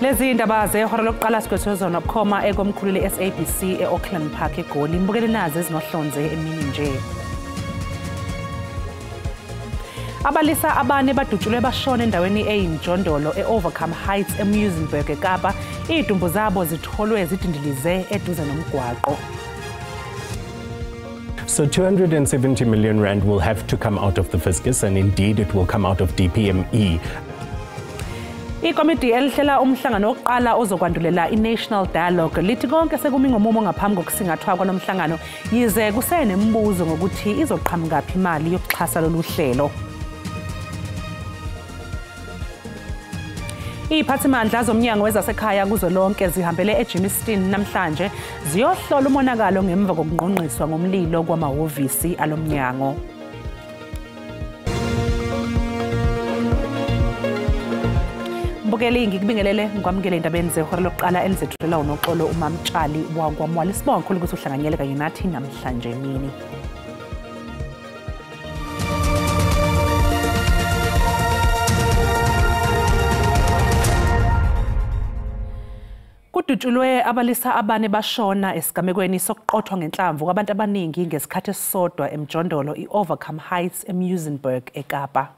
Lezi indaba zehora lokuqala sikwethwe bukhoma ekomkhulu le-SABC e-Auckland Park eGoli. Imbukele nazi ezinohlonze emini nje. Abalisa abane badutshulwe bashona endaweni eyimjondolo e-Overcome Heights eMuizenberg eKapa. Izidumbu zabo zitholwe zidindilize eduze nomgwaqo. So 270 million rand will have to come out of the fiscus, and indeed it will come out of DPME. Ikomiti elihlela umhlangano wokuqala ozokwandulela i-National Dialogue lithi konke sekumi ngomumo ngaphambi kokusingathwa kwalomhlangano, yize kusenemibuzo ngokuthi izoqhamukaphi imali yokuxhasa lolu hlelo. Iziphathimandla zomnyango wezasekhaya kuzolonke zihambele eGermiston namhlanje ziyohlola umonakalo ngemva kokungqongqiswa ngomlilo kwamahhovisi alomnyango. Mbukeli, ngikubingelele ngikwamukele endabeni zehora lokuqala elizethulela uNoxolo uMamtshali wakwaMwali. Sibonga kakhulu ukuthi uhlanganyele kanye nathi namhlanje emini. Kudutshulwe abalisa abane bashona esigamekweni sokuqothwa ngenhlamvu kwabantu abaningi ngesikhathi esisodwa emjondolo i-Overcome Heights eMuizenberg eKapa.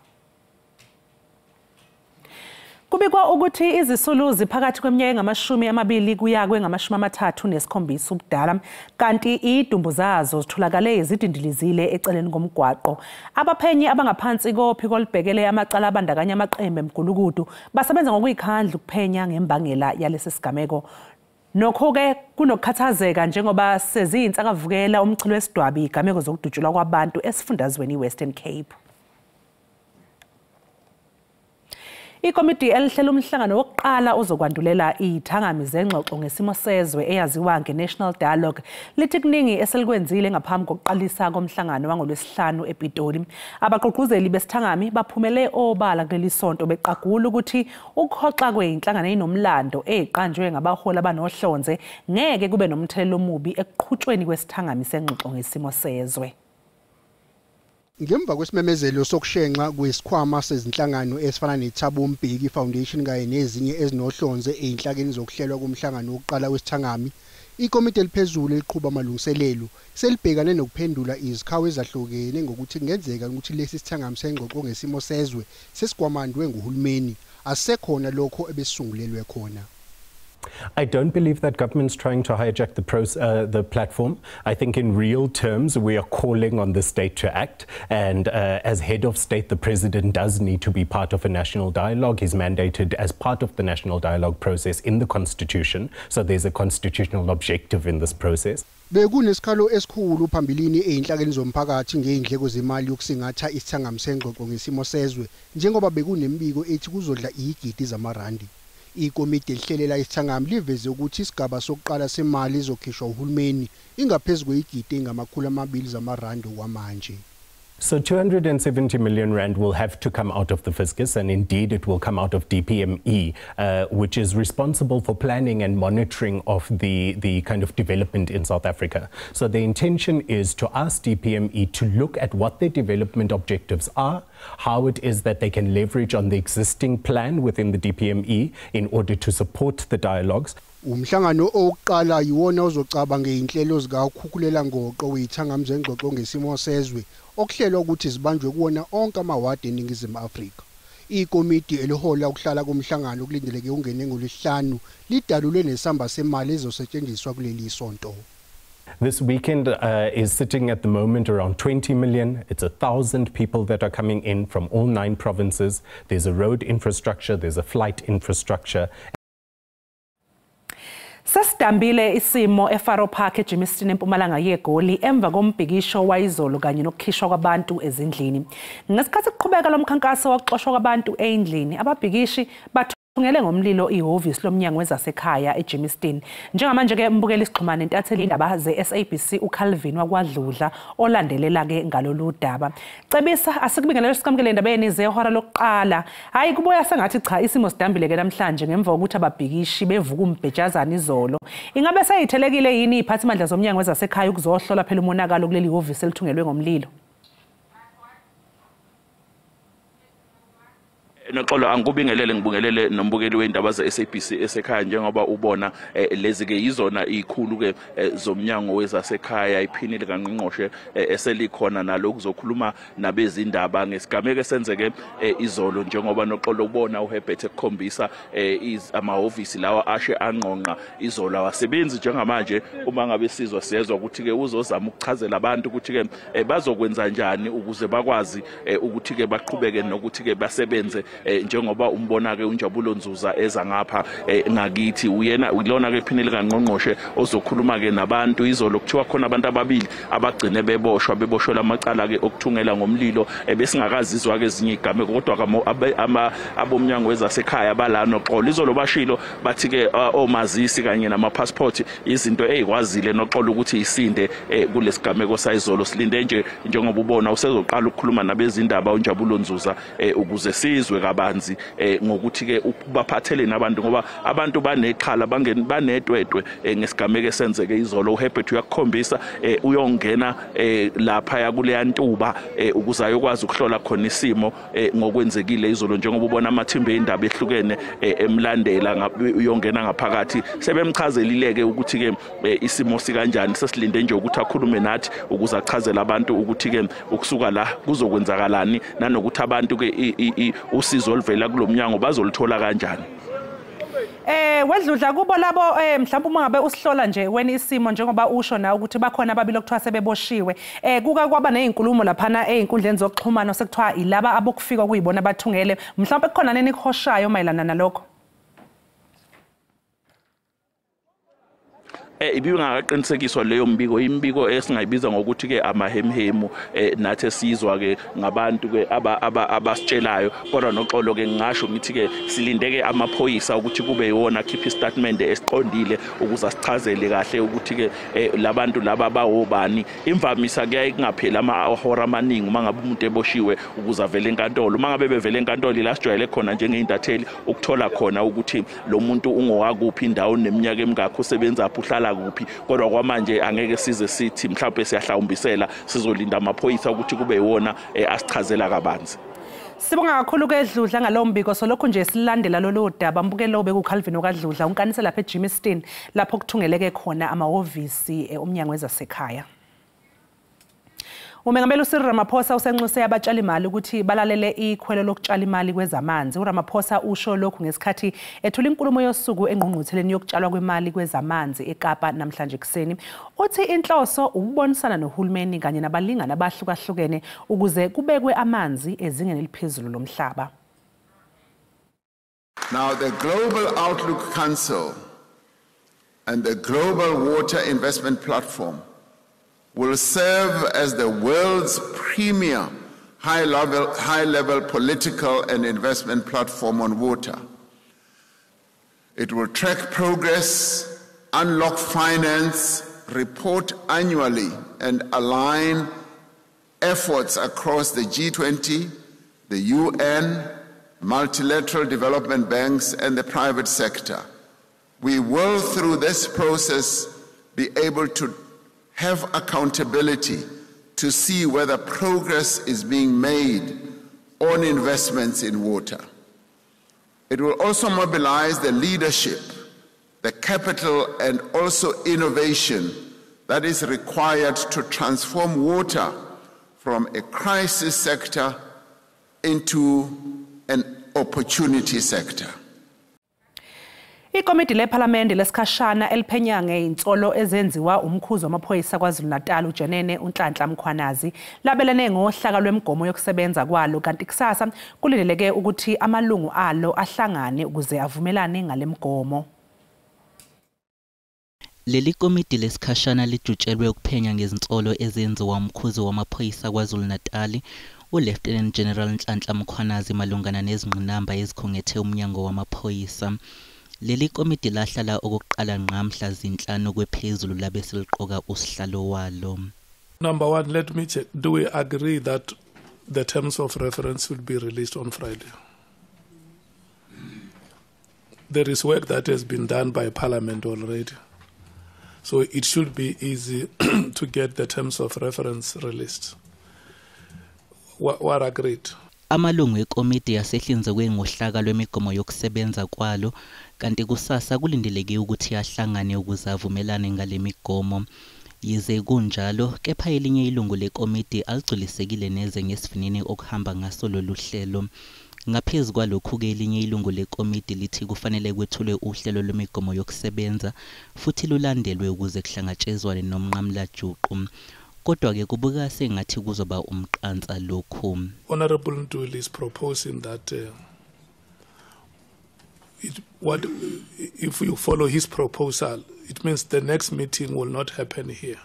Kubikwa ukuthi izisulu ziphakathi kweminyaka engamashumi kuya kwengamashumi-37 ubudala, kanti idumbu zazo zitholakale zidindilizile eceleni komgwaqo. Abaphenyi abangaphansi kophiko olubhekele amacala abandakanya amaqembu emgulukudu basebenza ngokuyikhandla ukuphenya ngembangela yalesi sigameko. Nokho-ke kunokukhathazeka njengoba seziyinsakavukela umchilo wesidwabi igameko zokudutshulwa kwabantu esifundazweni i-Western Cape. Ikomiti elihlela umhlangano wokuqala ozokwandulela iy'thangami zengxoxo ngesimo sezwe eyaziwa nge-National Dialogue lithi kuningi eselikwenzile ngaphambi kokuqalisa komhlangano wangoLwesihlanu ePitoli. Abagqugquzeli besithangami baphumele obala kuleli sonto beqagula ukuthi ukuhoxa kwey'nhlangano ey'nomlando ey'qanjwe ngabaholi abanohlonze ngeke kube nomthelela omubi ekuqhutshweni kwesithangami sengxoxo ngesimo sezwe. Ngemva kwesimemezelo sokushenxa kwesikhwama sezinhlangano esifana neThabo Mbeki Foundation kanye nezinye ezinohlonze ezinhlakeni zokuhlelwa komhlangano wokuqala wesithangami, ikomiti eliphezulu eliqhuba amalungiselelo selibhekane nokuphendula izikhawu ezahlukene ngokuthi kungenzeka ukuthi lesi sithangami sengxoxo ngesimo sezwe sesigwamandwe nguhulumeni, asisekhona lokho ebesisungulelwe khona. I don't believe that government's trying to hijack the platform. I think in real terms, we are calling on the state to act. And as head of state, the president does need to be part of a national dialogue. He's mandated as part of the national dialogue process in the constitution. So there's a constitutional objective in this process. Bekunesikhalo esikhulu phambilini ezinhlakeni zomphakathi ngeindleko zemali yokusingatha isithangami sengxoxo ngesimo sezwe, njengoba bekunemibiko ethi kuzodla izigidi zamarandi. Ikomiti elihlelela isithangami liveze ukuthi isigaba sokuqala semali ezokhishwa uhulumeni ingaphezu kweyigidi engama-200 zamarandi okwamanje. So 270 million rand will have to come out of the fiscus, and indeed it will come out of DPME, which is responsible for planning and monitoring of the kind of development in South Africa. So the intention is to ask DPME to look at what their development objectives are, how it is that they can leverage on the existing plan within the DPME in order to support the dialogues. Umhlangano owokuqala yiwona ozocaba ngey'nhlelo zikakhukhulela ngoqo wey'thangami zengxoxo ngesimo sezwe okuhlelwa ukuthi zibanjwe kuwona onke amawadi eNingizimu Afrika. Ikomiti elihola ukuhlala komhlangano kulindeleke ungene ngoLwesihlanu lidalulwe nesamba semali ezosetshenziswa kuleli sonto. This weekend is sitting at the moment around 20 million. It's 1,000 people that are coming in from all 9 provinces. There's a road infrastructure, there's a flight infrastructure. Sesidambile isimo eFaro Park eGermiston eMpumalanga yeGoli emva kombhikisho wayizolo kanye nokukhishwa kwabantu ezindlini. Ngesikhathi kuqhubeka lo mkhankaso wokuxoshwa kwabantu endlini, ababhikishi bathungele ngomlilo ihhovisi lomnyango wezasekhaya eGermiston. Njengamanje ke mbukeli sixhumana nentatheli indaba ze-SABC uCalvin wakwaDludla olandelela ke ngalolu daba. Cebisa, asikubingelele sikamukele endabeni zehora lokuqala. Hayi, kuboya sengathi cha isimo sidambile ke namhlanje ngemva kokuthi ababhikishi bevuka umbhejazana izolo. Ingabe seyithelekile yini iziphathimandla zomnyango wezasekhaya ukuzohlola phela umonakalo kuleli hhovisi elithungelwe ngomlilo? Noxolo, angikubingelele, ngibingelele nombukeli wendaba ze-SABC esekhaya. Njengoba ubona, lezi ke yizona ikhulu ke zomnyango wezasekhaya, iphini likangqongqoshe eselikhona nalo kuzokhuluma nabezindaba ngesigameko esenzeke izolo. Njengoba, Noxolo, ubona uHerbert ekukhombisa amahhovisi lawa ashe angqongqa izolo, awasebenzi njengamanje. Uma ngabe sizwa, siyezwa ukuthi ke uzozama ukuchazela abantu ukuthi ke bazokwenza njani ukuze bakwazi ukuthi ke baqhubeke nokuthi ke basebenze. Njengoba umbona ke uNjabulo Nzuza eza ngapha ngakithi, uyena ilona ke phini likangqongqoshe ozokhuluma ke nabantu. Izolo kuthiwa khona abantu ababili abagcine beboshwa, beboshelwa amacala ke okuthungela ngomlilo. Besingakazizwa ke ezinye igameko, kodwa abomnyango wezasekhaya bala, Noxolo. Izolo bashilo bathi ke omazisi kanye nama-passport izinto ezikwazile, Noxolo, ukuthi isinde kulesigameko sayizolo. Silinde nje, njengoba ubona usezoqala ukukhuluma nabezindaba uNjabulo Nzuza ukuze sizwe kabanzi ngokuthi ke baphathele nabantu, ngoba abantu banexhala, banetwetwe ngesigameko esenzeke izolo. uHerbert uyakukhombisa, uyongena lapha kuleya ntuba ukuze ayokwazi ukuhlola khona isimo ngokwenzekile izolo. Njengoba ubona amathimba endaba ehlukene emlandela, uyongena ngaphakathi, sebemchazelile-ke ukuthi ke isimo sikanjani. Sesilinde nje ukuthi akhulume nathi ukuze achazele abantu ukuthi ke ukusuka la kuzokwenzakalani, nanokuthi abantu ke usizo oluvela kulo mnyango bazoluthola kanjani. Wedludla kubo labo, mhlawumbe uma ngabe usihlola nje wena isimo, njengoba usho na ukuthi bakhona ababili okuthiwa sebeboshiwe, kuka kwaba nezinkulumo laphana einkundleni zokuxhumana sekuthiwa ilaba abokufika kuyibona abathungele, mhlawumbe kukhona neni kuhoshayo mayelana nalokho? Ibingakaqinisekiswa leyo mbiko, imibiko esingayibiza ngokuthi ke amahemhemu nathi esizwa ke ngabantu ke abasitshelayo. Kodwa, Noxolo, ke ngingasho ngithi ke silindeke amaphoyisa ukuthi kube yiwona akhipha istatement esiqondile ukuze asichazele kahle ukuthi ke labantu laba bawobani. Imvamisa kuyaye kungapheli amahora amaningi uma ngabe umuntu eboshiwe ukuze avele enkantolo. Uma ngabe bevele enkantolo, la sijwayele khona njengey'ntatheli ukuthola khona ukuthi lo muntu ungowakuphi indawo, neminyaka emingakhi, usebenza phi, uhlala kuphi. Kodwa kwamanje angeke size sithi mhlawumbe siyahlawumbisela, sizolinda amaphoyisa ukuthi kube yiwona asichazela kabanzi. Sibonga kakhulu ke, Dludla, ngalowo mbiko. Solokhu nje silandela lolu daba. Mbukelo, bekuCalvin okaDludla unkanise lapha eGermiston, lapho kuthungeleke khona amahhovisi omnyango wezasekhaya. Umengameli uCyril Ramaphosa usenxuse abatshalimali ukuthi balalele ikhwelo lokutshala imali kwezamanzi. URamaphosa usho lokhu ngesikhathi ethula inkulumo yosuku engqungqutheleni yokutshalwa kwemali kwezamanzi eKapa namhlanje kuseni. Uthi inhloso ukubonisana nohulumeni kanye nabalingani abahlukahlukene ukuze kubekwe amanzi ezingeni eliphezulu lomhlaba. Now, the Global Outlook Council and the Global Water Investment Platform will serve as the world's premier high-level political and investment platform on water. It will track progress, unlock finance, report annually, and align efforts across the G20, the UN, multilateral development banks, and the private sector. We will, through this process, be able to have accountability to see whether progress is being made on investments in water. It will also mobilize the leadership, the capital, and also innovation that is required to transform water from a crisis sector into an opportunity sector. Ikomidi lePhalamende lesikhashana eliphenya ngeinsolo ezenziwa umkhuzi wamaphoyisa KwaZulu-Natal uJenene uNhlanhla Mkhwanazi labelene ngohlaka lwemigomo yokusebenza kwalo, kanti kusasa kulindeleke ukuthi amalungu alo ahlangane ukuze avumelane ngalemigomo. Leli komidi lesikhashana lijutshelwe ukuphenya ngezinsolo ezenziwa umkhuzi wamaphoyisa KwaZulu-Natal uLieutenant General Nhlanhla Mkhwanazi malungana nezingqinamba ezikhungethe umnyango wamaphoyisa. Leli komidi lahlala okokuqala ngqa mhla zi-5 kwephezulu labe seliqoka usihlalo walo. Number one, let me check. Do we agree that the terms of reference will be released on Friday? There is work that has been done by Parliament already. So it should be easy to get the terms of reference released. What agreed? Amalungu ekomidi yasehlinzekwe ngohlaka lwemigomo yokusebenza kwalo, kanti kusasa kulindeleke ukuthi ahlangane ukuze avumelane ngale migomo. Yize kunjalo, kepha elinye ilungu lekomidi aligculisekile neze ngesivinini okuhamba ngaso lolu hlelo. Ngaphezu kwalokhu-ke, elinye ilungu lekomidi lithi kufanele kwethulwe uhlelo lwemigomo yokusebenza futhi lulandelwe ukuze kuhlangatshezwane nomnqamulajuqu. Kodwa-ke kubukeka sengathi kuzoba umqansa lokhu. Honorable Ntuli is proposing that if you follow his proposal, it means the next meeting will not happen here.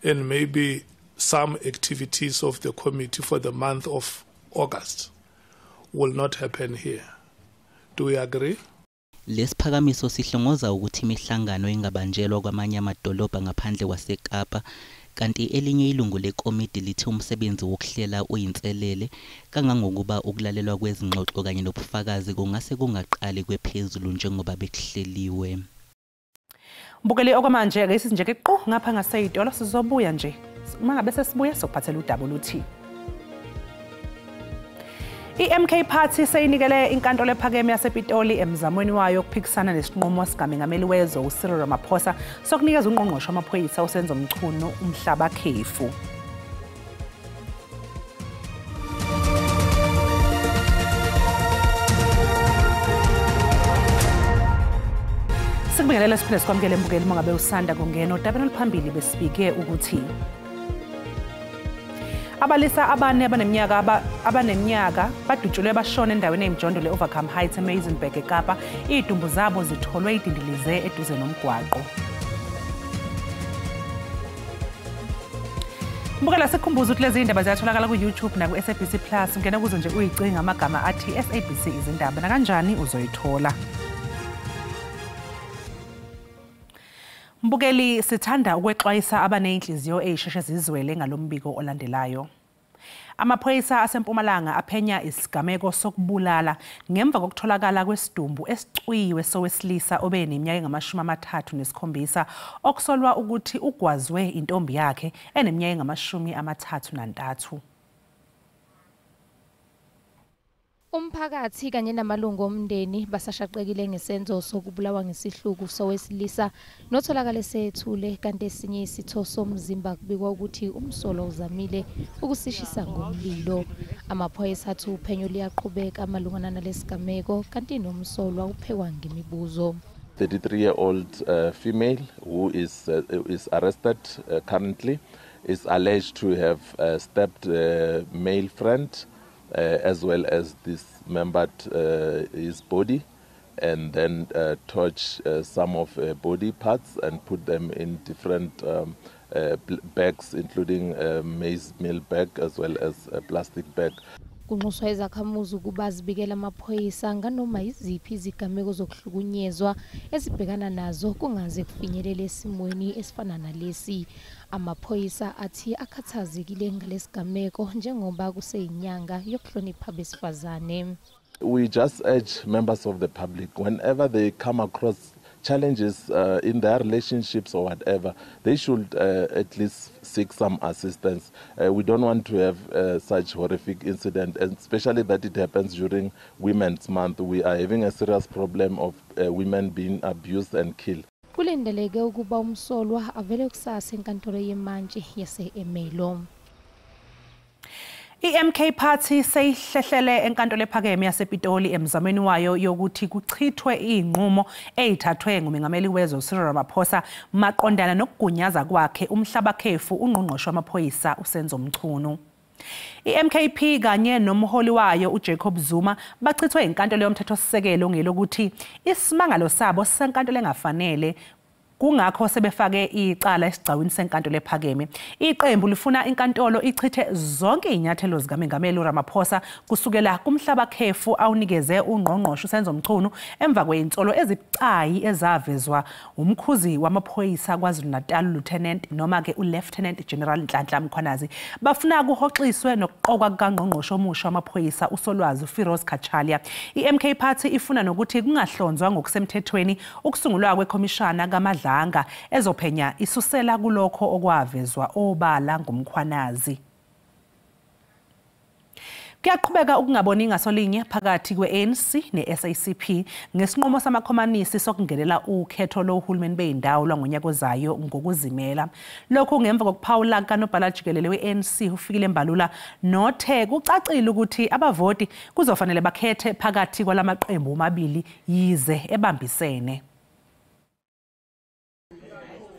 And maybe some activities of the committee for the month of August will not happen here. Do we agree? Lesiphakamiso sihlongoza ukuthi imihlangano ingabanjelwa kwamanye amadolobha ngaphandle kwaseKapa, kanti elinye ilungu lekomidi lithi umsebenzi wokuhlela uyinselele kangangokuba ukulalelwa kwezingxoxo kanye nobufakazi kungase kungaqali kwephezulu njengoba bekuhleliwe. Mbukeli, okwamanje ake sithi nje ke qu ngapha ngaseyitolo, sizobuya nje. Uma ngabe sesibuya sokuphathela udaba oluthi i-MK Party seyinikele inkantolo ephakeme yasePitoli emzamweni wayo yokuphikisana nesinqumo sikamengameli wezwe uCyril Ramaphosa sokunikeza ungqongqoshe wamaphoyisa uSenzo Mchunu umhlaba khefu. Sikubingelele siphinde sikwamukele mbukeli uma ngabe usanda kungena odabeni oluphambili. Besibike ukuthi abalisa abane abaneminyaka badutshulwe bashona endaweni eyimjondolo e-Overcome Heights eMaisenburg eKapa. Izidumbu zabo zitholwe idindilize eduze nomgwaqo. Mbukela, sikhumbuza ukuthi lezi indaba ziyatholakala ku-YouTube naku-SABC Plus. Ungena kuzo nje uyicinga amagama athi SABC izindaba, nakanjani uzoyithola. Mbukeli, sithanda ukwexwayisa abaneyinhliziyo eyisheshe zizwele ngalombiko olandelayo. Amaphoyisa aseMpumalanga aphenya isigameko sokubulala ngemva kokutholakala kwesidumbu esicwiwe sowesilisa obeneminyaka engama-37 okusolwa ukuthi ugwazwe intombi yakhe eneminyaka engama-33. Umphakathi kanye namalungu omndeni basashaqekile ngesenzo sokubulawa ngesihluku sowesilisa notholakale sethule, kanti esinye isitho somzimba kubikwa ukuthi umsolwa uzamile ukusishisa ngomlilo. Amaphoyisa athi uphenyo liyaqhubeka malungana nalesigameko, kanti nomsolwa uphekwa ngemibuzo. 33-year-old female who is arrested currently is alleged to have stabbed a male friend, as well as dismembered his body, and then torch some of body parts and put them in different bags, including a maize meal bag as well as a plastic bag. Kunxuswa izakhamuzi ukuba zibikele amaphoyisa nganoma yiziphi izigameko zokuhlukunyezwa ezibhekana nazo kungaze kufinyelele esimweni esifana nalesi. Amaphoyisa athi akhathazekile ngalesigameko njengoba kuseyinyanga yokuhlonipha besifazane. We just urge members of the public, whenever they come across challenges in their relationships or whatever, they should at least seek some assistance. We don't want to have such horrific incident, and especially that it happens during Women's Month. We are having a serious problem of women being abused and killed. Kulindeleke ukuba umsolwa avele kusasa enkantolo yemantshi yase-Ermelo. I-MK Party seyihlehlele enkantolo ephakeme yasePitoli emzamweni wayo yokuthi kuchithwe iy'nqumo ey'thathwe ngumengameli wezwe uCyril Ramaphosa maqondana nokugunyaza kwakhe umhlabakhefu ungqongqoshe wamaphoyisa uSenzo Mchunu. I-MKP kanye nomholi wayo uJacob Zuma bachithwe inkantolo yomthethosisekelo ngelokuthi isimangalo sabo sisenkantolo engafanele, kungakho sebefake icala esigcawini senkantolo ephakeme. Iqembu lifuna inkantolo ichithe zonke izinyathelo zikamengameli uRamaphosa kusukela kumhlabakhefu awunikeze ungqongqoshe uSenzo Mchunu emva kwezinsolo ezibucayi ezavezwa umkhuzi wamaphoyisa KwaZulu-Natal Lieutenant noma ke uLieutenant General Nhlanhla Mkhwanazi. Bafuna kuhoxiswe nokuqokwa kukangqongqoshe omusha wamaphoyisa uSolwazi uFiroz Cachalia. I-MK Party ifuna nokuthi kungahlonzwa ngokusemthethweni ukusungulwa kwekhomishana kaMadla ezophenya isusela kulokho okwavezwa obala ngumkhwanazi. Kuyaqhubeka ukungaboni ngasolinye phakathi kwe-ANC ne-SACP ngesinqumo samakhomanisi sokungenela ukhetho lohulumeni beyindawo lwangonyaka ozayo ngokuzimela. Lokhu ngemva kokuphawula kukanobhala jikelele we-ANC uFikile Mbalula nothe kucacile ukuthi abavoti kuzofanele bakhethe phakathi kwalamaqembu amabili yize ebambisene.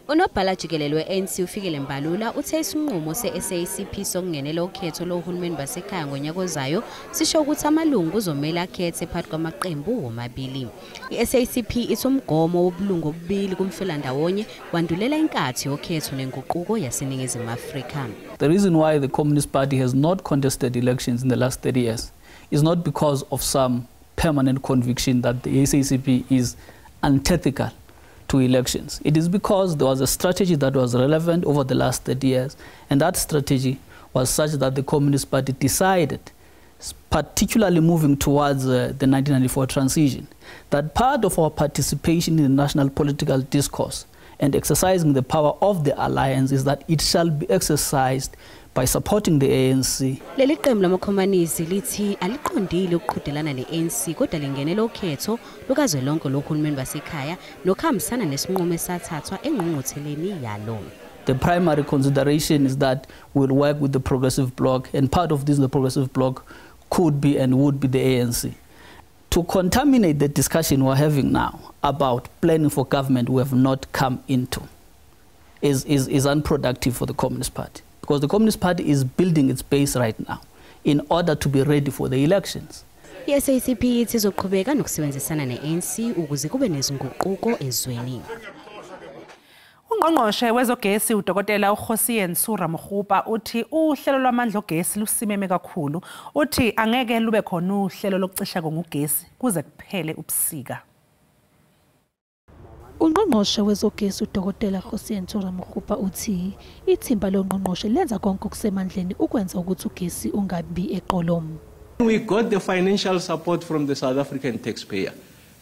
Unobhala jikelele we-ANC uFikile Mbalula uthe isinqumo se-SACP sokungenela ukhetho lohulumeni basekhaya ngonyaka ozayo sisho ukuthi amalungu kuzomele akhethe phakathi kwamaqembu womabili. I-SACP ithi umgomo wobulungu obubili kumfelandawonye wandulela inkathi yokhetho nenguquko yaseNingizimu Afrika. The reason why the Communist Party has not contested elections in the last 30 years is not because of some permanent conviction that the SACP is antithetical to elections. It is because there was a strategy that was relevant over the last 30 years, and that strategy was such that the Communist Party decided, particularly moving towards the 1994 transition, that part of our participation in the national political discourse and exercising the power of the alliance is that it shall be exercised by supporting the ANC. Leli qembu lamakhomanisi lithi aliqondile ukuqhudelana ne-ANC kodwa lingenela ukhetho lukazwelonke lohulumeni basekhaya nokuhambisana nesinqumo esathathwa engqungqutheleni yalo. The primary consideration is that we'll work with the Progressive Bloc, and part of this the Progressive Bloc could be and would be the ANC. To contaminate the discussion we're having now about planning for government we have not come into is unproductive for the Communist Party, because the Communist Party is building its base right now in order to be ready for the elections. I-SACP ithi izoqhubeka nokusebenzisana ne-ANC ukuze kube nezinguquko ezweni. Ungqongqoshe wezogesi uDokotela uKgosientsho Ramokgopa uthi uhlelo lwamandla ogesi lusimeme kakhulu. Uthi angeke lube khona uhlelo lokucisha ngogesi kuze kuphele ubusika. Ungqongqoshe wezogesi uDokotela Kgosientsho Ramokgopa uthi ithimba longqongqoshe lenza konke okusemandleni ukwenza ukuthi ugesi ungabi eqolo. We got the financial support from the South African taxpayer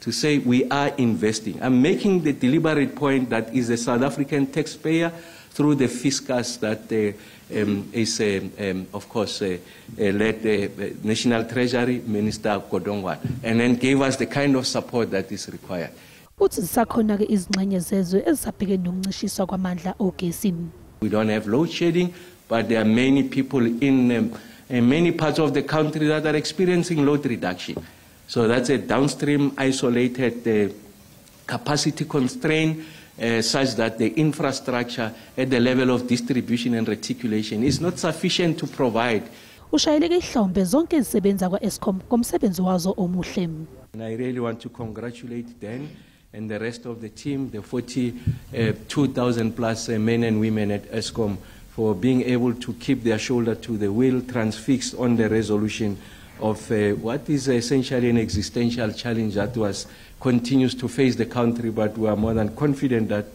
to say we are investing. I'm making the deliberate point that is the South African taxpayer through the fiscus that is, of course, led the National Treasury Minister Godongwana, and then gave us the kind of support that is required. Uthi zisakhona ke izingxenye zezwe ezisabhekene nokuncishiswa kwamandla ogesi. We don't have load shedding, but there are many people in many parts of the country that are experiencing load reduction. So that's a downstream isolated capacity constraint such that the infrastructure at the level of distribution and reticulation is not sufficient to provide. Ushayeleke ihlombe zonke izisebenza kwa-Eskom ngomsebenzi wazo omuhle. And I really want to congratulate Dan and the rest of the team, the 42,000 plus men and women at Eskom, for being able to keep their shoulder to the wheel, transfixed on the resolution of what is essentially an existential challenge that was continues to face the country, but we are more than confident that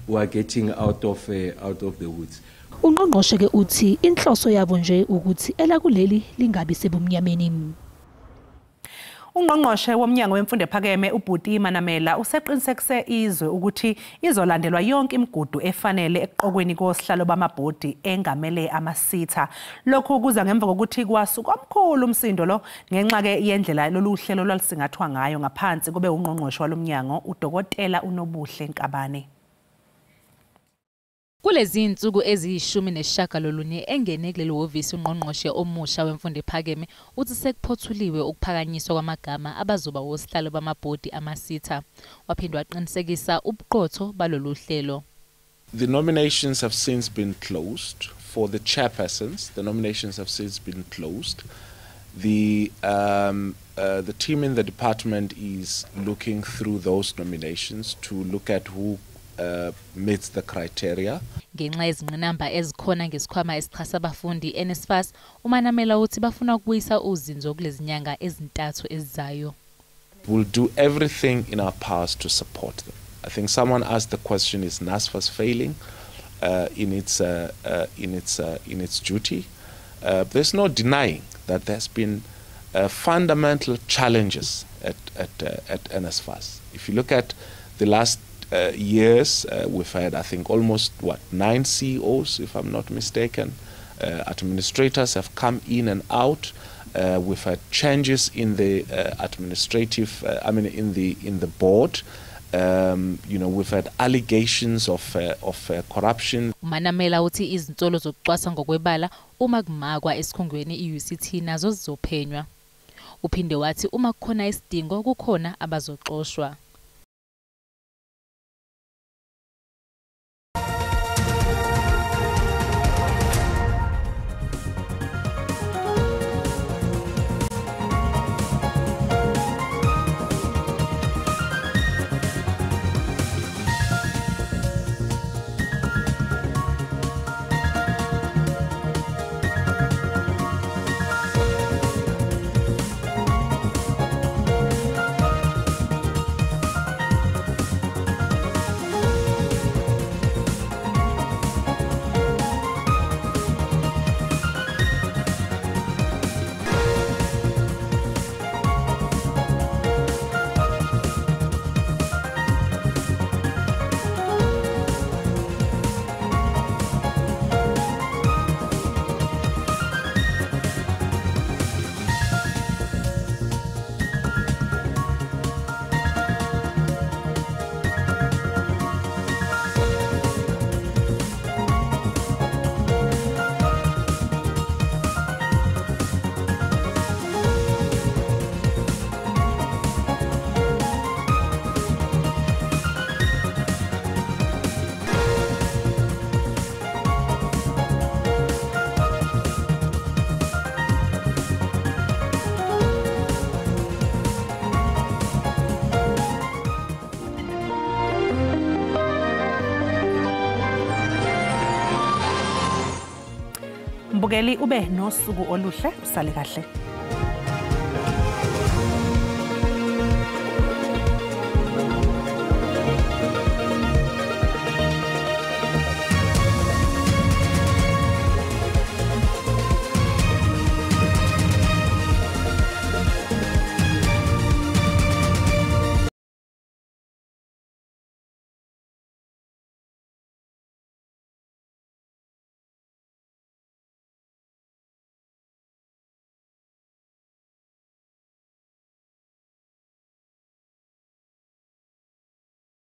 we are getting out of the woods. Ungqongqoshe ke uthi inhloso yabo nje ukuthi elakuleli lingabi sebumnyameni. Ungqongqoshe womnyango wemfundo ephakeme uBhuti Manamela useqinisekise izwe ukuthi izolandelwa yonke imigudu efanele ekuqokweni kosihlalo bamabhodi engamele amasitha. Lokhu kuza ngemva kokuthi kwasuka omkhulu umsindo lo ngenxa ke yendlela lolu hlelo lwalisingathwa ngayo ngaphansi kube ungqongqoshe walomnyango uDokotela uNobuhle Nkabane. Kulezi insuku eziyi-19 engene kuleli hhovisi ungqongqoshe omusha wemfundo ephakeme uthi sekuphothuliwe ukuphakanyiswa kwamagama abazoba wosihlalo bamabhodi amasitha. Waphinde waqinisekisa ubuqotho balolu hlelo. The nominations have since been closed for the chairpersons. The nominations have since been closed. The team in the department is looking through those nominations to look at who meets the criteria. Ngenxa yezingqinamba ezikhona ngesikhwama esixhasa abafundi NSFAS, uManamela uthi bafuna ukubuyisa uzinzo kulezinyanga ezintathu ezizayo. We'll do everything in our powers to support them. I think someone asked the question, is NSFAS failing in its duty? There's no denying that there's been fundamental challenges at NSFAS. If you look at the last years, we've had, I think, almost, 9 CEOs, if I'm not mistaken. Administrators have come in and out. We've had changes in the administrative, in the board. We've had allegations of corruption. Manamela uthi izinsolo zokucwasa ngokwebala uma kumakwa esikhungweni iUCT nazo zizophenywa. Uphinde wathi uma kukhona isidingo kukhona abazoxoshwa. Mbukeli ube nosuku oluhle, usale kahle.